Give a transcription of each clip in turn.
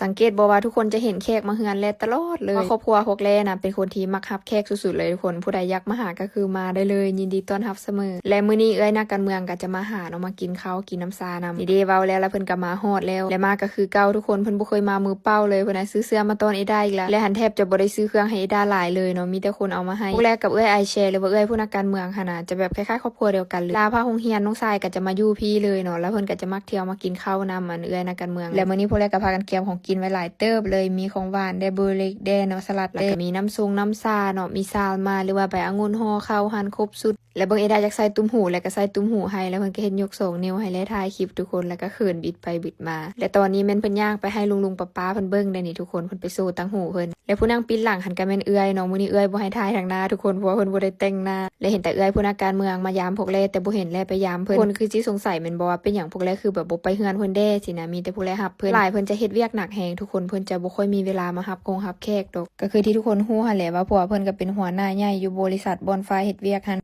ສັງເກດບໍ່ວ່າທຸກຄົນຈະເຫັນແຂກມາເຮືອນແລຕະຫຼອດເລີຍ. ຄອບຄົວພວກແລນະເປັນຄົນທີ່ມັກຮັບແຂກສຸດໆເລີຍທຸກຄົນ. ຜູ້ໃດຢາກມາຫາກໍຄືມາໄດ້ເລີຍ, ຍິນດີຕ້ອນຮັບສະເໝີ. ແລະມື້ນີ້ເອື້ອຍນັກການເມືອງກໍຈະມາຫາເນາະ, ມາກິນເຂົ້າກິນນ້ຳຊານຳ. ນີ້ເດ້ ເວົ້າແລ້ວ ແລ້ວເພິ່ນກໍມາຮອດແລ້ວ ແລະມາກໍຄືເກົ່າທຸກຄົນ. ເພິ່ນບໍ່ເຄີຍມາມືເປົ່າເລີຍ, ເພິ່ນນະຊື້ເສື້ອມາຕ້ອນເອດາອີກລະ ແລະຫັ້ນແທບຈະບໍ່ໄດ້ຊື້ເຄື່ອງໃຫ້ເອດາຫຼາຍເລີຍເນາະ, ມີແຕ່ຄົນເອົາມາໃຫ້. ພວກແລກັບເອື້ອຍອາຍແຊ ຫຼືວ່າເອື້ອຍຜູ້ນັກການເວງຫັ້ນນະ ຈະແບບຄ້າຍໆຄອບຄົວດຽວກັນເລີຍ. ເວລາພັກໂຮງຮຽນນ້ອງຊາຍກໍຈະມາຢູ່ພີ້ເລີຍເນາະ, ແລ້ວເພິ່ນກໍຈະມັກທ່ຽວມາກິນເຂົ້ານຳອັນເອື້ອຍນັກການເວງ. ແລະມື້ນີ້ພວກແລກໍພາກັນກຽມຂອງກິນໄວ້ຫຼາຍເຕີບເລີຍ, ມີຂອງຫວານແດ່ ເບີເລັກແດ່ເນາະ, ສະຫຼັດແດ່, ແລ້ວກໍມີນ້ຳຊົງນ້ຳຊາເນາະ, ມີຊາລມາ ຫຼືວ່າໃບອະງຸ່ນຫໍ່ເຂົ້າຫັ້ນ ຄົບຊຸດ. ແລ້ວເບິ່ງເອດາຢາກໃສ່ຕຸ້ມຫູ ແລ້ວກໍໃສ່ຕຸ້ມຫູໃຫ້, ແລ້ວເພິ່ນກໍເຮັດຍົກສອງນິ້ວໃຫ້ ແລະຖ່າຍຄລິບທຸກຄົນ, ແລ້ວກໍເຂີນບິດໄປບິດມາ. ແລະຕອນນີ້ແມ່ນເພິ່ນຍ່າງໄປໃຫ້ລຸງໆປ້າໆເພິ່ນເບິ່ງໄດ໋ນີ້ທຸກຄົນ, ເພິ່ນໄປໂຊຕັ້ງຫູເພິ່ນ. ແລະຜູ້ນັ່ງປິດຫຼັງຫັ້ນກໍແມ່ນເອື້ອຍເນາະ, ມື້ນີ້ເອື້ອຍບໍ່ໃຫ້ຖ່າຍທາງໜ້າທຸກຄົນ ເພາະວ່າເພິ່ນບໍ່ໄດ້ແຕ່ງໜ້າ. ແລະເຫັນແຕ່ເອື້ອຍຜູ້ນັກການເມືອງມາຢາມພວກແລ ແຕ່ບໍ່ເຫັນແລໄປຢາມເພິ່ນ. ຄົນຄືຊິສົງໄສແມ່ນບໍ່ວ່າເປັນຫຍັງພວກແລຄືແບບບໍ່ໄປເຮືອນເພິ່ນແດ່ຊີ້ນະ, ມີແຕ່ພວກແລຮັບເພິ່ນ. ຫຼາຍເພິ່ນຈະເຮັດວຽກໜັກແຮງທຸກຄົນ, ເພິ່ນຈະບໍ່ຄ່ອຍມີເວລາມາຮັບຄົງຮັບແຂກດອກ. ກໍຄືທີ່ທຸກຄົນຮູ້ຫັ້ນແຫຼະວ່າຜົວເພິ່ນກໍເປັນຫົວໜ້າໃຫຍ່ຢູ່ບໍລິສັດບ່ອນຟ້າເຮັດວຽກຫັ້ນ.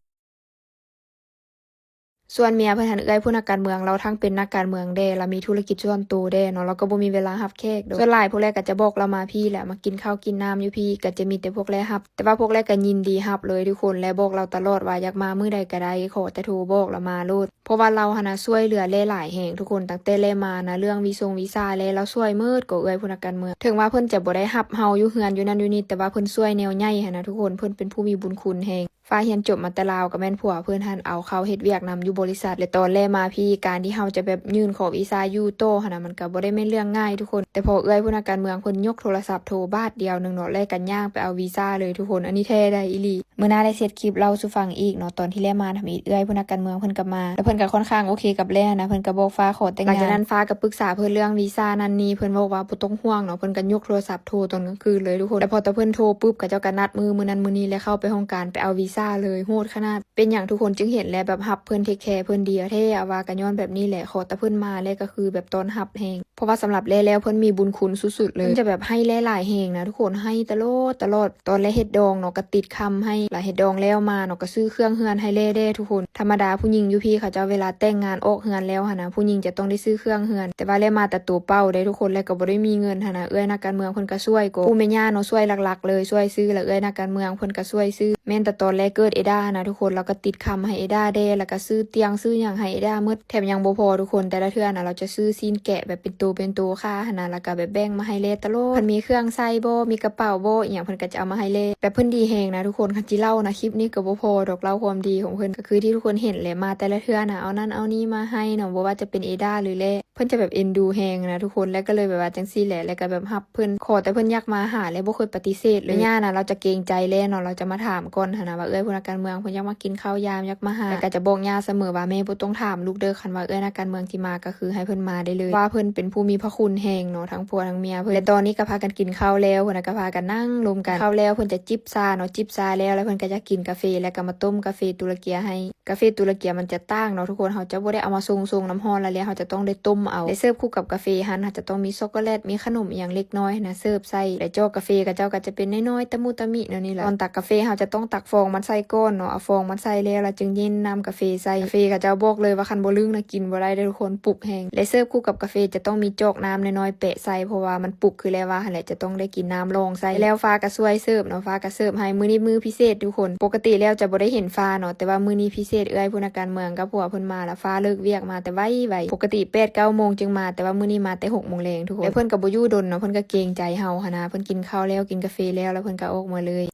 ສ່ວນເມຍເພິ່ນຫັ້ນ ເອື້ອຍຜູ້ນັກການເມືອງ, ລາວທັງເປັນນັກການເມືອງແດ່ ລາວມີທຸລະກິດສ່ວນໂຕແດ່ເນາະ, ລາວກໍບໍ່ມີເວລາຮັບແຂກດອກ. ສ່ວນຫຼາຍພວກແລກໍຈະບອກລາວມາພີ້ແຫຼະ, ມາກິນເຂົ້າກິນນ້ຳຢູ່ພີ້, ກໍຈະມີແຕ່ພວກແລຮັບ. ແຕ່ວ່າພວກແລກໍຍິນດີຮັບເລີຍທຸກຄົນ, ແລະບອກລາວຕະຫຼອດວ່າຢາກມາມື້ໃດກໍໄດ້, ຂໍແຕ່ໂທບອກລາວມາໂລດ. ເພາະວ່າລາວຫັ້ນນະຊ່ວຍເຫຼືອແລຫຼາຍແຮງທຸກຄົນ, ຕັ້ງແຕ່ແລມານະ ເລື່ອງວີຊົງວີຊາແລ ລາວຊ່ວຍໝົດ ກໍເອື້ອຍຜູ້ນັກການເມືອງ. ເຖິງວ່າເພິ່ນຈະບໍ່ໄດ້ຮັບເຮົາຢູ່ເຮືອນຢູ່ນັ້ນຢູ່ນີ້, ແຕ່ວ່າເພິ່ນຊ່ວຍແນວໃຫຍ່ຫັ້ນນະທຸກຄົນ, ເພິ່ນເປັນຜູ້ມີບຸນຄຸນແຮງ. ຟ້າຮຽນຈົບມາແຕ່ລາວ ກໍແມ່ນຜົວເພິ່ນຫັ້ນເອົາເຂົ້າເຮັດວຽກນຳຢູ່ບໍລິສັດ, ແລະຕອນແລມາພີ້ ການທີ່ເຮົາຈະແບບຍື່ນຂໍວີຊາຢູ່ຕໍ່ຫັ້ນນະ ມັນກໍບໍ່ໄດ້ແມ່ນເລື່ອງງ່າຍທຸກຄົນ. ແຕ່ພໍເອື້ອຍຜູ້ນັກການເມືອງເພິ່ນຍົກໂທລະສັບໂທບາດດຽວໜຶ່ງເນາະ, ແລກໍຍ່າງໄປເອົາວີຊາເລີຍທຸກຄົນ. ອັນນີ້ແທ້ໄດ໋ອີ່ຫຼີ. ມື້ໜ້າໄດ້ເຮັດຄລິບເລົ່າສູ່ຟັງອີກເນາະ, ຕອນທີ່ແລມາທຳອິດ ເອື້ອຍຜູ້ນັກການເມືອງເພິ່ນກໍມາ ແລ້ວເພິ່ນກໍຄ່ອນຂ້າງໂອເຄກັບແລຫັ້ນນະ, ເພິ່ນກໍບອກຟ້າຂໍແຕ່ງງານ. ຫຼັງຈາກນັ້ນຟ້າກໍປຶກສາເພິ່ນເລື່ອງວີຊານັ້ນນີ້, ເພິ່ນບອກວ່າບໍ່ຕ້ອງຫ່ວງເນາະ, ເພິ່ນກໍຍົກໂທລະສັບໂທຕອນກາງຄືນເລີຍທຸກຄົນ. ແລ້ວພໍແຕ່ເພິ່ນໂທປຶບ ເຂົາເຈົ້າກໍນັດມື້ ມື້ນັ້ນມື້ນີ້ ແລ້ວເຂົ້າໄປຫ້ອງການໄປເອົາວີຊາເລີຍ. ໂຫດຂະໜາດ. ເປັນຫຍັງທຸກຄົນຈຶ່ງເຫັນແລແບບຮັບເພິ່ນ ເທກແຄເພິ່ນດີແທ້, ອາວ່າກໍຍ້ອນແບບນີ້ແຫຼະ, ຂໍແຕ່ເພິ່ນມາ ແລກໍຄືແບບຕ້ອນຮັບແຮງ. ເພາະວ່າສຳລັບແລແລ້ວ ເພິ່ນມີບຸນຄຸນສຸດໆເລີຍ, ເພິ່ນຈະແບບໃຫ້ແລຫຼາຍແຮງນະທຸກຄົນ, ໃຫ້ຕະຫຼອດຕະຫຼອດ. ຕອນແລເຮັດດອງເນາະ ກໍຕິດຄຳໃຫ້, ລະເຮັດດອງແລ້ວມາເນາະ ກໍຊື້ເຄື່ອງເຮືອນໃຫ້ແລແດ່ທຸກຄົນ. ທຳມະດາຜູ້ຍິງຢູ່ພີ້ເຂົາເຈົ້າ ເວລາແຕ່ງງານອອກເຮືອນແລ້ວຫັ້ນນະ ຜູ້ຍິງຈະຕ້ອງໄດ້ຊື້ເຄື່ອງເຮືອນ, ແຕ່ວ່າແລມາແຕ່ໂຕເປົ່າເດ້ທຸກຄົນ, ແລກໍບໍ່ໄດ້ມີເງິນຫັ້ນນະ. ເອື້ອຍນັກການເມືອງເພິ່ນກໍຊ່ວຍ, ກໍຜູ້ແມ່ຍ່າເນາະ ຊ່ວຍຫຼັກໆເລີຍ, ຊ່ວຍຊື້, ແລະເອື້ອຍນັກການເມືອງເພິ່ນກໍຊ່ວຍຊື້. ແມ່ນແຕ່ຕອນແລເກີດເອດາຫັ້ນນະທຸກຄົນ, ລາວກໍຕິດຄຳໃຫ້ເອດາແດ່, ແລະກໍຊື້ຕຽງຊື້ຫຍັງໃຫ້ເອດາໝົດ. ແຖມຍັງບໍ່ພໍທຸກຄົນ, ແຕ່ລະເທື່ອນະ ລາວຈະຊື້ຊີ້ນແກະແບບເປັນໂຕເປັນໂຕຂາຍຫັ້ນນະ, ແລ້ວກໍແບບແບ່ງມາໃຫ້ແລຕະຫຼອດ. ເພິ່ນມີເຄື່ອງໃຊ້ບໍ່ ມີກະເປົາບໍ່ ອີ່ຫຍັງ ເພິ່ນກໍຈະເອົາມາໃຫ້ແລ. ແບບເພິ່ນດີແຮງນະທຸກຄົນ, ຄັນຊິເລົ່ານະ ຄລິບນີ້ກໍບໍ່ພໍດອກ, ເລົ່າຄວາມດີຂອງເພິ່ນ. ກໍຄືທີ່ທຸກຄົນເຫັນແຫຼະ, ມາແຕ່ລະເທື່ອນະ ເອົານັ້ນເອົານີ້ມາໃຫ້ເນາະ, ບໍ່ວ່າຈະເປັນເອດາ ຫຼືແລ ເພິ່ນຈະແບບເອັນດູແຮງນະທຸກຄົນ, ແລກໍເລີຍແບບວ່າຈັ່ງຊີ້ແຫຼະ, ແລກໍແບບຮັບ ເພິ່ນ ຂໍແຕ່ເພິ່ນຢາກມາຫາ ແລະບໍ່ເຄີຍປະຕິເສດເລີຍ. ແລະຍ່ານະ ລາວຈະເກງໃຈແລເນາະ, ລາວຈະມາຖາມກ່ອນຫັ້ນນະວ່າ ເອື້ອຍຜູ້ນັກການເມືອງເພິ່ນຢາກມາກິນເຂົ້າຢາມ ຢາກມາຫາ. ແລກໍຈະບອກຍ່າສະເໝີວ່າ ແມ່ບໍ່ຕ້ອງຖາມລູກເດີ້, ຄັນວ່າເອື້ອຍນັກການເມືອງຊິມາ ກໍຄືໃຫ້ເພິ່ນມາໄດ້ເລີຍ, ວ່າເພິ່ນເປັນຜູ້ມີພະຄຸນແຮງເນາະ ທັງຜົວທັງເມຍເພິ່ນ. ແລະຕອນນີ້ກໍພາກັນກິນເຂົ້າແລ້ວ, ເພິ່ນກໍພາກັນນັ່ງລົມກັນ. ເຂົ້າແລ້ວເພິ່ນຈະຈິບຊາເນາະ, ຈິບຊາແລ້ວ ແລ້ວເພິ່ນກໍຈະກິນກາເຟ, ແລ້ວກໍມາຕົ້ມກາເຟຕຸລະເກຍໃຫ້. ກາເຟຕຸລະເກຍມັນຈະຕ່າງເນາະທຸກຄົນ, ເຮົາຈະບໍ່ໄດ້ເອົາມາຊົງ ຊົງນ້ຳຮ້ອນແລ້ວ ແລ້ວເຮົາຈະຕ້ອງໄດ້ຕົ້ມເອົາ. ແລະເສີບຄູ່ກັບກາເຟຫັ້ນ ເຮົາຈະຕ້ອງມີຊັອກໂກແລັດ ມີຂະໜົມອີ່ຫຍັງເລັກນ້ອຍຫັ້ນນະ ເສີບໃສ່. ແລະຈອກກາເຟເຂົາເຈົ້າກໍຈະເປັນນ້ອຍໆ ຕະມຸຕະມິແນວນີ້ແຫຼະ. ກ່ອນຕັກກາເຟ ເຮົາຈະຕ້ອງຕັກຟອງມັນໃສ່ກ່ອນເນາະ, ເອົາຟອງມັນໃສ່ແລ້ວ ແລ້ວຈຶ່ງເຢັນນ້ຳກາເຟໃສ່. ກາເຟເຂົາເຈົ້າບອກເລີຍວ່າຄັນບໍ່ລຶ້ງນະກິນບໍ່ໄດ້ເດີ້ທຸກຄົນ, ປຸກແຮງ. ແລະເສີບຄູ່ກັບກາເຟຈະຕ້ອງມີຈອກນ້ຳນ້ອຍໆແປະໃສ່, ເພາະວ່າມັນປຸກຄືແລວ່າຫັ້ນແຫຼະ, ຈະຕ້ອງໄດ້ກິນນ້ຳລອງໃສ່. ແລ້ວຟ້າກໍຊ່ວຍເສີບເນາະ, ຟ້າກໍເສີບໃຫ້. ມື້ນີ້ມື້ພິເສດທຸກຄົນ, ປົກກະຕິແລ້ວຈະບໍ່ໄດ້ເຫັນຟ້າເນາະ, ແຕ່ວ່າມື້ນີ້ພິເສດ, ເອື້ອຍຜູ້ນັກການເມືອງກັບຜົວເພິ່ນມາ ແລ້ວຟ້າເລີກວຽກມາແຕ່ໄວໆ, ປົກກະຕິແປດເກົ້າໂມງຈຶ່ງມາ, ແຕ່ວ່າມື້ນີ້ມາແຕ່ຫົກໂມງແລງທຸກຄົນ. ແລະເພິ່ນກໍບໍ່ຢູ່ດົນເນາະ, ເພິ່ນກໍເກງໃຈເຮົາຫັ້ນນະ, ເພິ່ນກິນເຂົ້າແລ້ວ ກິນກາເຟແລ້ວ ແລ້ວເພິ່ນກໍອອກມາເລີຍ.